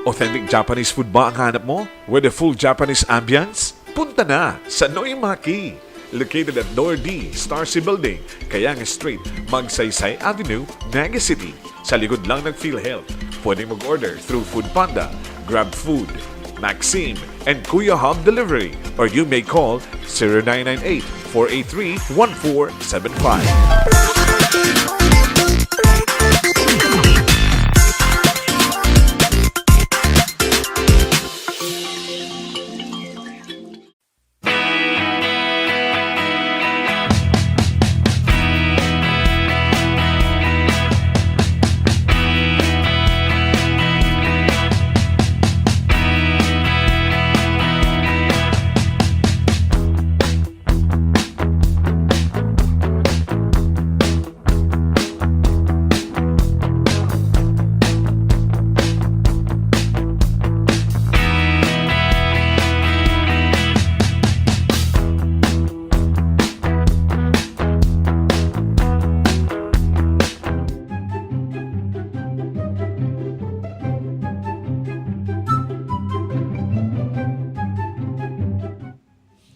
Authentic Japanese food ba ang hanap mo? With a full Japanese ambience? Punta na sa Noimaki! Located at Door D, Star C Building, Kayang Street, Magsaysay Avenue, Naga City. Sa likod lang ng PhilHealth. Pwedeng mag-order through Food Panda, Grab Food, Maxim, and Kuya Hub Delivery, or you may call zero nine nine eight, four eight three, one four seven five.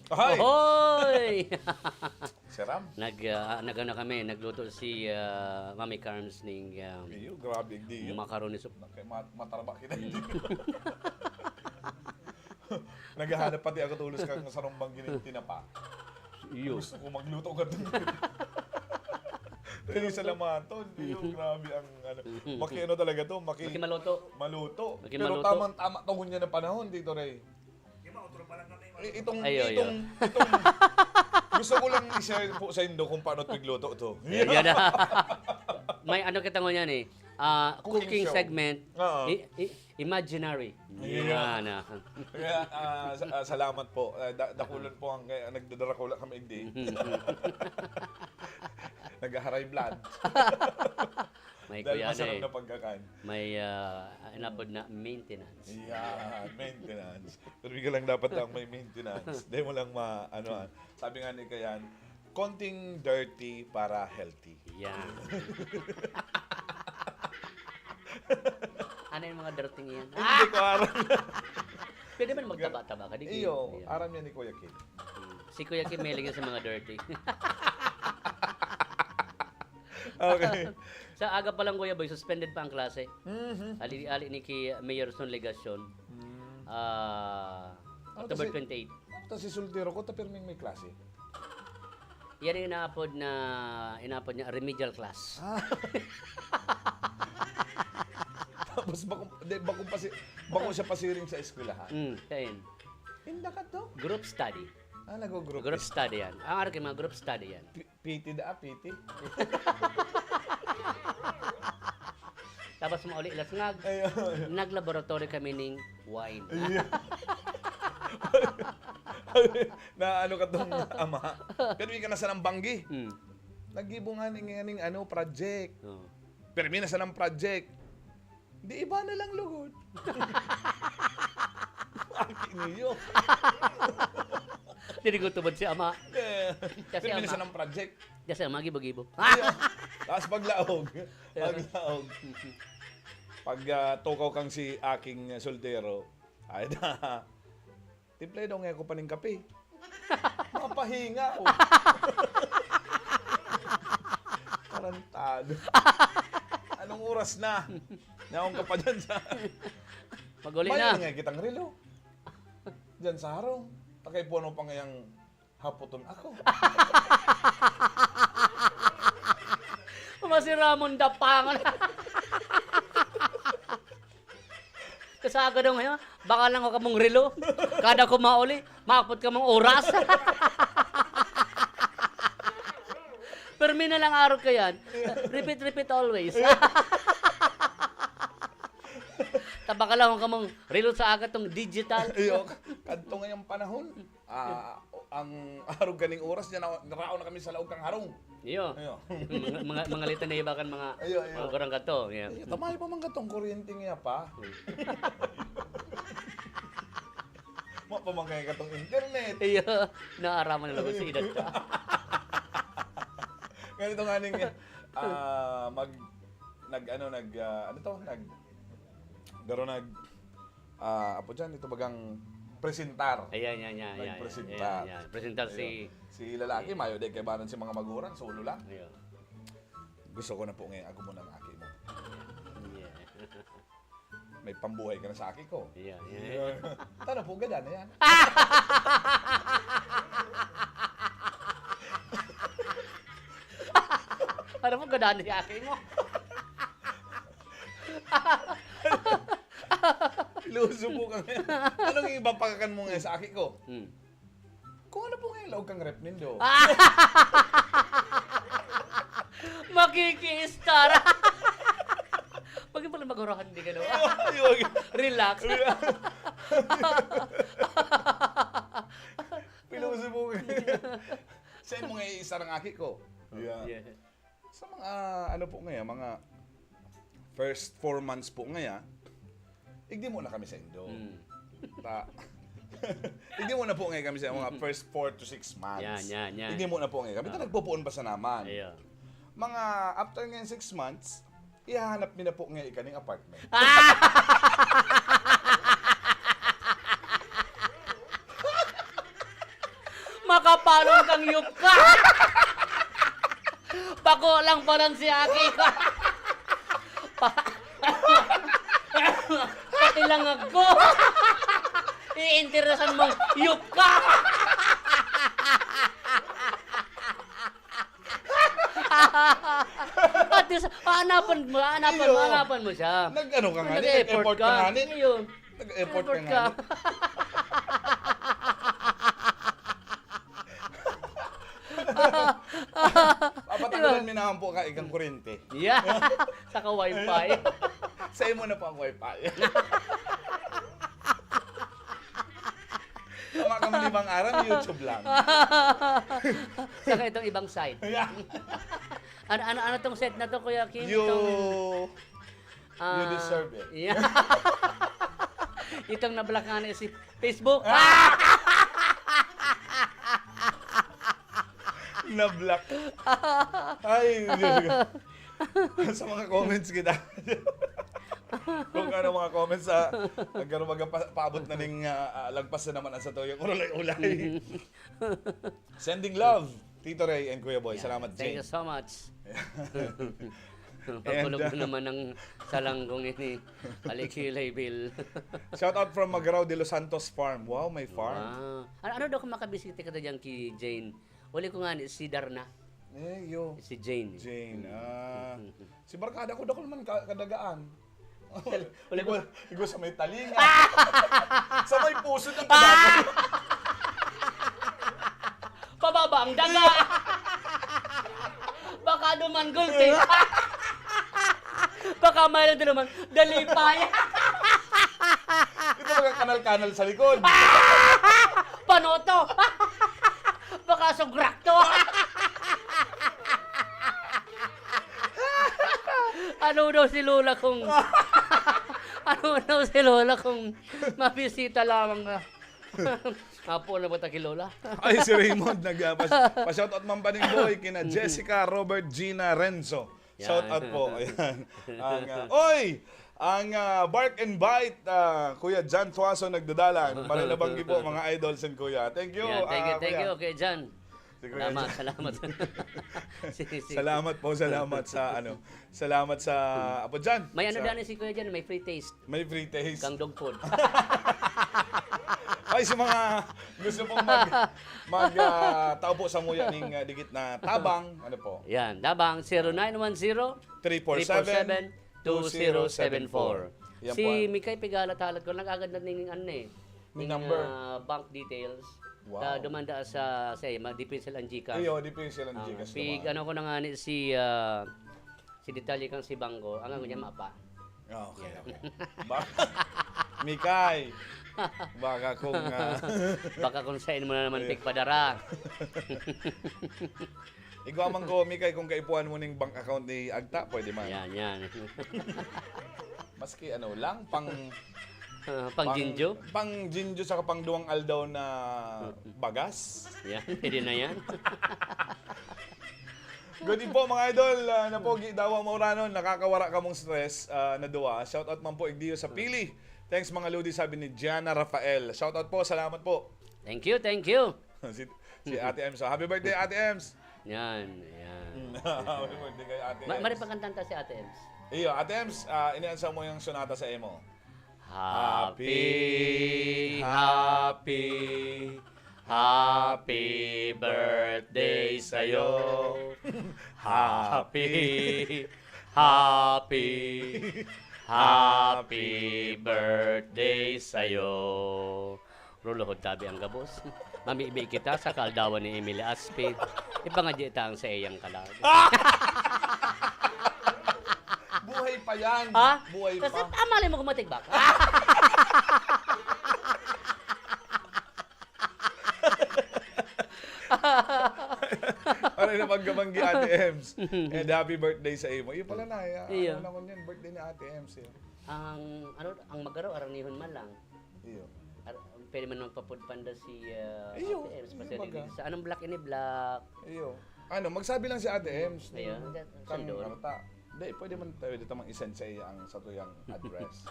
Ahoy! Ohoy! Si Ram? Nag, ah, nag-ano kami, nagluto si, ah, Mami Carms ning, ah, Iyo, grabe, hindi yun. Macaroni soup. Nagkay mat-, matarba kita, hindi. Naghahanap pati ako tulos kang sarong banggi ning tinapa. Iyo. Gusto ko magluto ka dun. Pero sa lamaton, iyo, grabe ang ano. Maki-ano talaga to, maki- Maki maluto. Maluto. Maki Pero maluto. Tamang-tama to ngunyan na panahon, Tito Ray. I-, itong, Ayo, ayo. itong, itong, gusto ko lang i-share po sa indo kung paano tigluto to. Ayan, yan na. May ano kita ngunyan eh. Ah, Cooking cooking show. segment. Oo. I-, i-, imaginary. Yeah. Yan na. Kaya, ah, sa-, ah, salamat po. Ah, da-, dakulan po ang, kaya nagdadarakula kami, hindi. Naghaharay blood. May Dahil kuya na masarap eh. na pagkakan. May, ah, inapod na maintenance. Yeah, maintenance. Pero ikaw lang dapat ang may maintenance. Di mo lang ma-, ano, ah. Sabi nga ni Kayan, "Konting dirty para healthy." Yan. Ano yung mga dirty yan? Hindi ko aram. Pwede man magtaba-taba ka, di Iyo, kayo? Ayan. Aram niya ni Kuya Kim. Hmm. Si Kuya Kim mahilig sa mga dirty. Okay. Sa aga pa lang, Kuya Boy, suspended pa ang klase. Mhm. Ali-ali ni ki Mayor Son Legacion. Mm. Ah, Ano to October si, twenty-eight. Ano to si Soltero ko, ta pirming may klase? Yan ang inaapod na, inaapod niya, remedial class. Ah. Tapos bako, di, bako pa si, bako siya pasiring sa eskwelahan. Mm, kain. Inda ka to? Group study. Ah, nag-group Group is- study yan. Ang araw mga group study yan. P-, P T da, P T. Tapos mauli lasngag. Ayun. Nag-laboratory kami ning wine. Ayun. Na ano ka tong ama. Pero ika na sa nang banggi. Hmm. Naggibo nga ning, ning ano, project. Oo. Pero may na sa nang project. Di iba na lang lugod. Aki niyo. Diri ko tubod si ama. Eh, Kasi pirmi na ama. Sa nang project. Kasi ama, gibo-gibo. Ayun. Tapos paglaog. Paglaog. Pag, ah, tukaw kang si aking soltero, ay na, "Timpla daw nga ako paning kape." Mapahinga, oh. Tarantado. Anong oras na? Naon ka pa dyan sa Pag-uli May na. Nga kitang relo. Diyan sa harong. Takay puno pa ngayang haputon ako. Masiramon dapangan. Kasaga daw ngayon, baka lang ako kamong relo. Kada ko mauli, maapot kamong oras. Pero may na lang araw ka yan. Repeat, repeat always. Tabaka lang ako kamong relo sa aga tong digital. Iyo, kadto ngayong panahon. Ah, ang arog kaning oras, diyan na, naraon na kami sa laog kang harong. Iyo. Iyo. Mga, mga, mga litan na iba kan mga, Iyo, iyo. Mga gurang kato. Iyo. Iyo, tamay pa man katong kuryente niya pa. Hmm. Wa pa man kaya katong internet. Iyo. Naaraman na lang sa edad ka. Ganito nga ning, ah, mag, nag, ano, nag, ah, ano to? Nag, garo nag, ah, apo dyan, ito bagang presentar. Ayan, yan, yan, yan, yan. Nagpresentar. Yan, yan. Presentar si Ayun. Si lalaki, si mayo din kaibanan si mga magurang, solo lang. Ayun. Gusto ko na po ngayon, ako muna ang aki mo. Yeah. May pambuhay ka na sa aki ko. Yeah, yeah. Yeah. Tara po, gada na yan. Ano po, gada na si aki mo? Pilosopo ka ngayon. Anong iba pakakan mo ngayon sa aki ko? Hmm. Kung ano po ngayon laog kang rep nindo? Makikiistar. Pag yung pala magurahan, di ka daw. Ayun, ayun. Relax. Pilosopo ka ngayon. Saan mo ngayon istar ang aki ko? Yeah. Yeah. Sa mga, ano po ngayon, mga first four months po ngayon, igdi muna kami sa indo. Mm. Ta-, igdi muna po ngayon kami sa mga first four to six months. Yan, yan, yan. Igdi muna po ngayon kami. Ito, Ah. nagpupuon pa sa naman. Ayun. Mga after ngayon six months, ihahanap mi na po ngayon ikaning apartment. Makapalong kang yup ka. Bako lang palan si aki ko. Pa-, pati langag ko. Iinteresan mong yup ka. At least, aanapan mo, aanapan mo, Iyo. aanapan mo siya. Nag-ano ka nga, Nag-effort nag-effort ka ka. nga, ni? Iyo. Nag-effort ka Effort nga. ka. Papatagulan Diba? mi naman po ka, ikang kurente. Yeah. Saka wifi. Sa imo na po ang wifi. Tama kang limang aram, YouTube lang. Saka itong ibang site. Yeah. Ano, ano, ano tong site na to, Kuya Kim? You, Itong, you ah, deserve it. Yeah. Itong nablock nga na si Facebook. Ah! Na-block. Ay, Diyos ko. Sa mga comments kita. Kung ano mga comments sa, nagkaroon magpa-, paabot na ning, ah, ah, lagpas na naman ang satuyang ulay-ulay. Sending love, Tito Ray and Kuya Boy. Yeah, Salamat, thank Jane. you so much. Pagkulog And, mo uh, naman ng salanggong ini, Alikilay Bill. Shout out from Magarao de los Santos Farm. Wow, may farm. Wow. Ano, ano daw kung makabisita ka diyan ki Jane? Uli ko nga ni, si Darna. Eh, yo. Si Jane. Jane, ah. Si barkada ko, dakul man ka-, kadagaan. Wala Igo, ko. igo sa may talinga. Sa may puso ng kadagaan. Pababa ang daga. Baka duman gulpi. Baka mayroon din naman dalipay. Ito mga kanal-kanal sa likod. Panoto. Baka sugrak to. Ano daw si Lola kung, ano daw si Lola kung mabisita lamang ka? Apo na ba ta ki Lola? Ay, si Raymond nag, ah, pas-, pa-shoutout man pa ning boy kina Jessica, Robert, Gina, Renzo. Shout Yan. out po. Ayan. Ang, ah, oy! Ang, ah, Bark and Bite, ah, Kuya Jan Tuaso nagdadalan. Maray na banggi po, mga idols and kuya. Thank you, Yan, thank you, ah, thank Kuya. you, Kuya Jan. Si Kuya Salamat, Jan. salamat. Si, si Salamat po, salamat sa, ano, salamat sa, Apo Jan, May ano sa dyan si Kuya Jan, may free taste. May free taste. Kang dog food. Ay, sa mga gusto pong mag, mag, ah, tao po sa muya ning, ah, dikit na tabang, ano po? Yan, tabang, zero nine one zero, Three four seven, two zero seven four. Yan Si po, ah. Mikay Pigala Talat ko, nag-agad na ning, ano eh, May ning, number. ah, bank details. Wow. Ta dumanda sa, sa, ma-, Dipinsil ang GCash. Iyo, Dipinsil ang Ah, GCash pig, naman. ano ko na nga ni si, ah, si detalye kang si Bangko, ang ako niya mapa. Ah, okay, okay. Ba-, Mikay, baka kung, ah, Baka kung saan mo na naman Yeah. pigpadara. Igwa man ko, Mikay, kung kaipuhan mo ning bank account ni Agta, pwede man. Yan, yan. Maski ano lang, pang, Ah, pang pang, Jinjo? pang Jinjo saka pang duwang aldaw na bagas. Yan, pwede na yan. Good evening po, mga idol. Ah, napogi, Dawa, Mauranon. Nakakawara kamong stress, ah, na duwa. Shout out man po, Igdiyo sa Pili. Thanks, mga Lodi, sabi ni Gianna Rafael. Shoutout po, salamat po. Thank you, thank you. Si, si Ate Ems. So, happy birthday, Ate Ems! Yan, yan. Happy birthday kay Ate Ma Ems. Mari pagkantanta si Ate Ems. Iyo, Ate Ems, ah, iniansa mo yung sonata sa imo. Happy, happy, happy birthday sa'yo. Happy, happy, happy birthday sa'yo. Ruluhod tabi ang gabos. Mamibi kita sa kaaldawan ni Emily Aspi. Ipangadya ta ang sa iyang kalag. Buhay pa yan. Ha? Buhay Kasi pa. Tama lang mo kumatigbak. Ano na pagkabanggi, Ate Ems? And happy birthday sa imo. Iyo pala na, ya. Iyo. Ano naman yun? Birthday ni Ate Ems. Yun. Ang ano, ang magaro aranihon man lang. Iyo. Ar- pwede man magpa-food panda si uh, Iyo, Ate Ems, iyo, pati baga. Sa anong black ini black? Iyo. Ano, magsabi lang si Ate Ems. Iyo, Yung that- kang sundon. Marta. Hindi, pwede man pwede tamang isend sa iya ang satuyang address.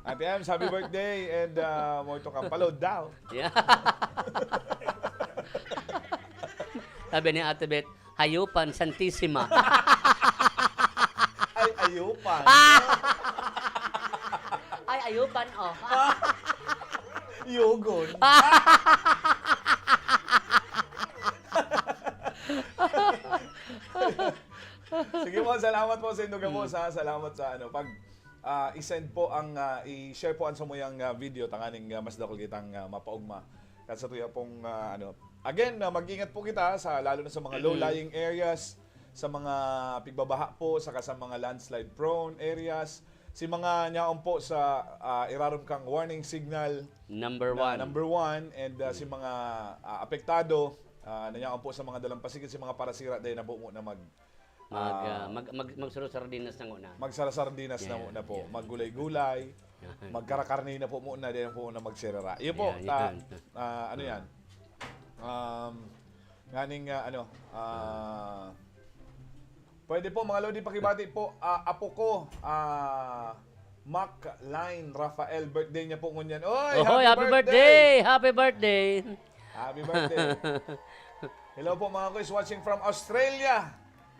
Ate Ems, happy birthday and uh, mo ito kang palod daw. Yeah. Sabi ni Ate Beth, hayupan, santisima. Ay, ayupan. Ay, ayupan, oh. Yugon. Sige po, salamat po sa inyong gabos, ha. Salamat sa ano, pag ah, i-send po ang, ah, i-share po ang samuyang ah, video tanganing ah, mas dakul kitang ah, mapaugma kan sa tuya pong ah, ano. Again, ah, mag-ingat po kita sa lalo na sa mga low-lying areas, sa mga pigbabaha po, saka sa mga landslide prone areas. Si mga nyaon po sa ah, irarom kang warning signal Number na one. number one and ah, si mga ah, apektado ah, na nyaon po sa mga dalampasigan, si mga parasira dahil na po muna mag Mag, ah, mag, mag, magsaro-sardinas na muna. Magsarasardinas na Yeah, muna po. yeah. Maggulay-gulay. Maggarakarne na po muna. Dahil po muna magsirara. Iyo po. Yan, ta- yan. ah, ano yan? Um, nganing ah, ano, ah, pwede po mga lodi pakibati po. Ah, apo ko, ah, Mac Line Rafael, birthday niya po ngunyan. Oy, Ohoy, happy birthday! Happy birthday! Happy birthday! Hello po mga kuys watching from Australia.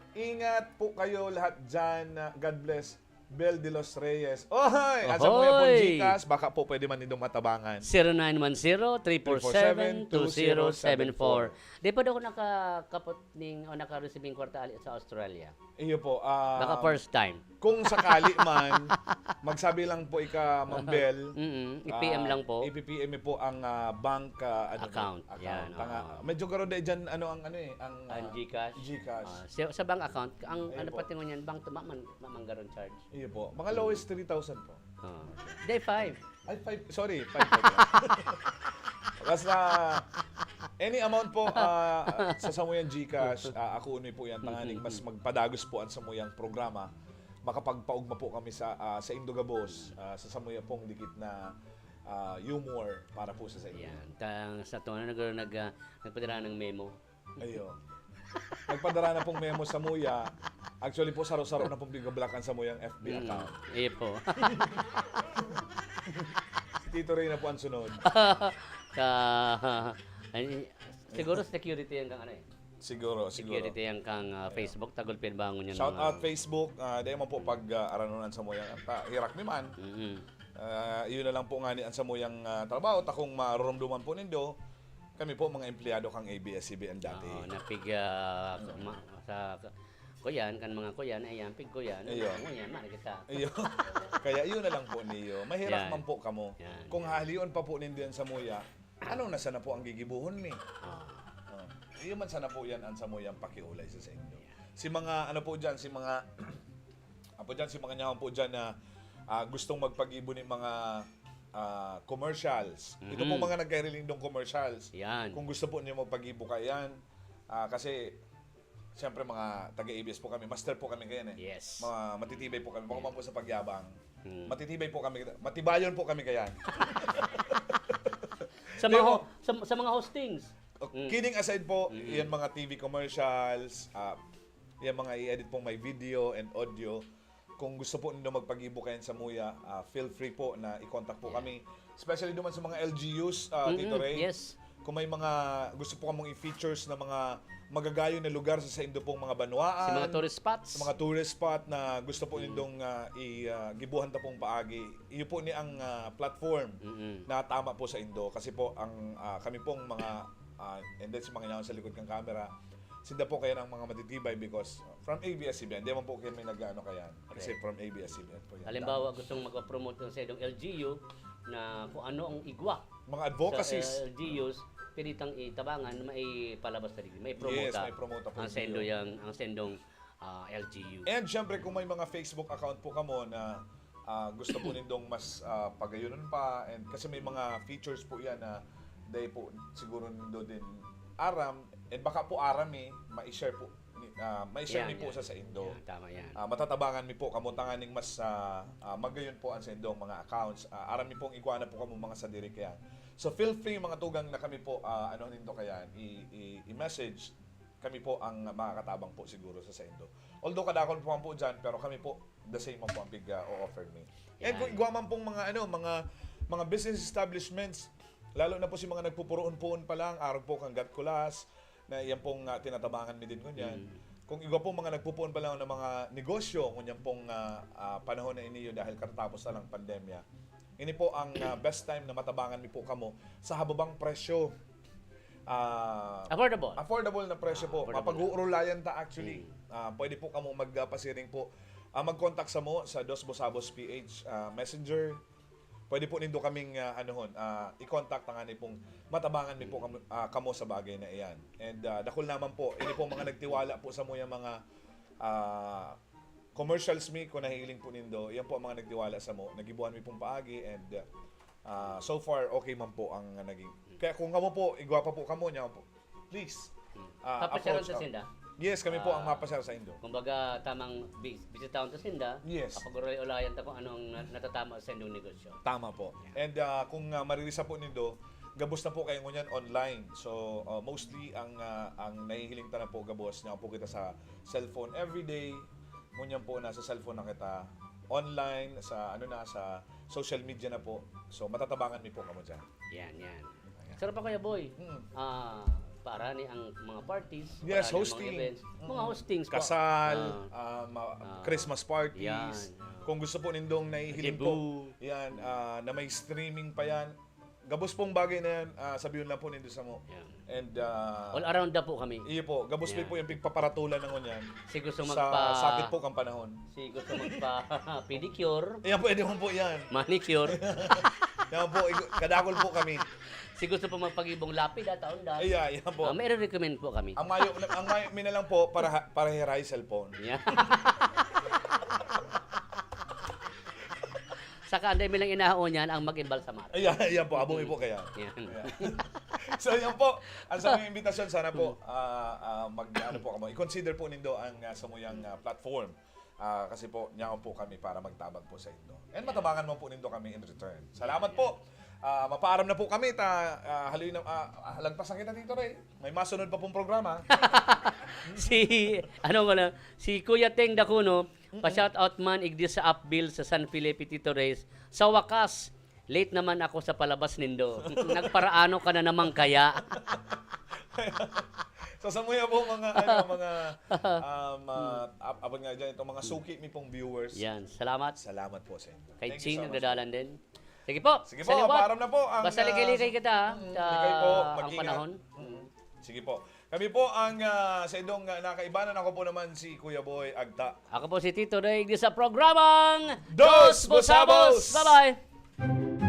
Ingat po kayo lahat dyan. God bless. Bel de los Reyes. Ohoy! Asa mo yung Ohoy! Gcash? Baka po pwede man nindong matabangan. Zero nine one zero, three four seven, two zero seven four. Di pa daw ako nakakapot ning o nakareceive ng kwarta ali sa Australia. Iyo po. ah, Baka first time. Kung sakali man, magsabi lang po ika, Ma'am Bel. Mm, i-P M lang po. I-P M po ang ah, bank ah, ano, Account. account. Yan, Tanga- oo. Medyo garo dahil dyan, ano ang ano eh, ang, Ang ah, Gcash. Gcash. Ah, sa, sa bank account, ang Ayun ano po. pati ngunyan, bank to, ma- man, mamanggaron charge. Iyo po. Mga lowest three thousand po. Oh. Day five. Ay, five. Sorry, five po. Basta, any amount po, ah, sa samuyang Gcash, ah, ako unoy po yan. Tanganing mas magpadagos po ang samuyang programa. Makapagpaugma po kami sa ah, sa Indogabos, ah, sa samuya pong dikit na ah, humor para po sa, sa inyo. Yan. Ta, sa ito na nag, nag, ah, nagpadala ng memo. Ayo. Nagpadara na pong memo sa muya. Actually po, saro-saro na pong pigablock ang samuyang F B Mm, account. Iyo po. Si Tito Ray na po ang sunod. Ka, ay, siguro security yan kang ano eh. Siguro, siguro. Security yan kang ah, Facebook, tagol pinbangon yan. Shout out Facebook. Ah, dahil man po pag ah, aranunan sa muyang ta, hirak mi man. Mm-hmm. Ah, yun na lang po nga ni ang samuyang ah, trabaho. Takong marurumduman po nindo, kami po mga empleyado kang A B S C B N dati. Oo, napig ah, ma, sa kuyan, kan mga kuyan, ayan, pig kuyan, Iyo. Kuyan, mari kita. Iyo. Kaya yun na lang po niyo. Mahirap Yan. man po kamo. Yan, Kung yan. halion pa po nindo yan sa muya, ano na sana po ang gigibuhon mi? Ah. Oh. Iyo man sana po yan ang samuyang pakiulay sa, sa inyo. Si mga ano po dyan, si mga apo dyan, si mga nyawan po dyan na ah, gustong magpagibo ni mga ah, commercials. Ito po Mhm. mga nagkahirilindong commercials. Yan. Kung gusto po niyo magpagibo kayan, ah, kasi siyempre mga taga-A B S po kami, master po kami kayan eh. Yes. Mga matitibay po kami, baka man po sa pagyabang. Hmm. Matitibay po kami, matibayon po kami kayan. Sa mga, Pero- ho- sa, sa mga hostings. Oh, Mm. Kidding aside po, Mm. yan mga T V commercials, ah, yan mga i-edit pong may video and audio. Kung gusto po nindo magpagibo kayan samuya, ah, feel free po na i-contact po kami. Especially duman sa mga L G Us, ah, Tito Ray. Yes. Kung may mga gusto po kamong i-features na mga magagayon na lugar sa saindo pong mga banwaan, sa mga tourist spots, sa mga tourist spot na gusto po nindong, ah, i-, ah, gibuhan ta pong paagi, iyo po ni ang, ah, platform na tama po saindo. Kasi po, ang, ah, kami pong mga, ah, and then sa mga inaon sa likod ng camera, sinda po kaya ang mga matitibay because from A B S-CBN, di man po kaya may nag-ano kayan. Kasi from A B S-CBN po yan. Halimbawa, gustong magpa-promote ng saindong L G U na kung ano ang igwa. Mga advocacies. Sa, eh, L G Us, pwede tang itabangan, maipalabas na rin. Yes, maipromota. Maipromota po ang saindo yung, ang saindong, ah, L G U. And syempre, kung may mga Facebook account po kamo na, ah, gusto po nindong mas, ah, pagayonon pa, and kasi may mga features po yan na dahil po siguro nindo din aram, and baka po aram eh, ma-share po, ni-, ah, ma-share Yan, mi po yan. sa saindo. Yan, tama yan. Ah, matatabangan mi po kamo tanganing mas, ah, ah, magayon po ang saindong mga accounts. Ah, aram mi pong igwa na po kamo mga sadiri kayan. So feel free mga tugang na kami po, ah, ano nindo kayan, i-, i-, i-message. Kami po ang makakatabang po siguro sa saindo. Although kadakol po man po dyan, pero kami po, the same man po ang pig, ah, o-offer mi. And kung Yan. igwa man pong mga, ano, mga, mga business establishments, lalo na po si mga nagpupuroon-puon pa lang, arog po kan Gatkulas, na iyan pong, ah, tinatabangan mi din ngunyan. Mm. Kung igwa pong mga nagpupuon pa lang ng mga negosyo, ngunyan pong, ah, ah, panahon na iniyo dahil katatapos na lang pandemya, ini po ang, ah, best time na matabangan mi po kamo sa hababang presyo. Ah, Affordable. affordable na presyo Ah, po. affordable. Mapag-uurulayan ta actually. Mm. Ah, pwede po kamo magpasiring po. Ah, mag-contact samo sa Dos Busabos P H, ah, Messenger. Pwede po nindo kaming, ah, anuhon, ah, i-contact, tangani pong matabangan mi po kamo, ah, kamo sa bagay na iyan. And, ah, dakul naman po, ini po mga nagtiwala po samuyang mga, ah, commercials mi, kung nahihiling po nindo, iyan po ang mga nagtiwala samo. Nagibuhan mi pong paagi and, ah, so far, okay man po ang naging. Kaya kung kamo po, igwa pa po kamo niya po, please, Hmm. ah, Papasyalan approach sa ka. sinda? Yes, kami po ang Ah, mapasyalan sa indo. Kumbaga, tamang bis-, bisitahon ta sinda, Yes. kapag-ulay-ulayan ta kung anong na-, natatama sa indong negosyo. Tama po. Yeah. And, ah, kung, ah, maririsa po nindo, gabos na po kayo ngunyan online. So, ah, mostly ang, ah, ang nahihiling ta na po gabos, niya po kita sa cellphone everyday. Ngunyan po, nasa cellphone na kita, online, sa ano na, sa social media na po. So, matatabangan mi po kamo dyan. Yan, yan. Ayan. Sarap pa, Kuya Boy. Mm. Ah, para ni ang mga parties, Yes, para ni ang mga hosting. events, Mm. mga hostings po. Kasal, Ah. ah, ma-, Ah. Christmas parties. Yan. Kung gusto po nindong nahihiling Debut. po, yan, ah, na may streaming pa yan. Gabos pong bagay na yan, ah, sabihon lang po nindo samo. Yan. And, ah, All around na po kami. Iyo po, gabos mi Yan. po yung pigpaparatulan na ngunyan Si gusto sa magpa- sakit po kang panahon. Si gusto magpa-pedicure. Ayan, pwede mo po yan. Manicure. Yan po, igo-, kadakol po kami. Si gusto po magpagibong lapid at taon dahil. Ayan, yan po. Ah, may recommend po kami. Ang mayo, ang mayo mi na lang po para ha-, para hiray cellphone. Yan. Saka anday mi lang inahaon yan ang mag-embalsamar. Ayan, ayan po, abo mi po kaya. Yan. Ayan. So, yan po. Ang sa mga imbitasyon, sana po, Hmm. ah, ah, mag, ano po kamo, i-consider po nindo ang, ah, samuyang, ah, platform. Ah, kasi po, niyaon po kami para magtabang po sa indo. And Yan. matabangan mo po nindo kami in return. Salamat Yan, po. Ah, mapaaram na po kami. Ta, ah, haloy na, ah, ah, lagpas na kita, Tito Ray. May masunod pa pong programa. Si, ano ko na, si Kuya Teng Dacuno, Mm-mm. pa-shout out man, igdi sa Upville sa San Felipe, Tito Reyes. Sa wakas, late naman ako sa palabas nindo. Nagparaano ka na naman kaya? So, sa mga po, mga, ano, mga, um, ah, ap-, abot nga dyan, itong mga suki mi pong viewers. Yan, salamat. Salamat po sa inyo. Kay Thank you Ching, so much. nagdadalan din. Sige po, Sige sa po, liwat. paaram na po ang, Basta ah, ligay-ligay sa kita, ah, Mm, sa ligay po, ang mag-ingat. panahon. Mm. Sige po. Kami po ang, ah, sa indong, ah, nakaibanan. Ako po naman si Kuya Boy Agta. Ako po si Tito Ray, sa programang Dos Busabos! Bye-bye!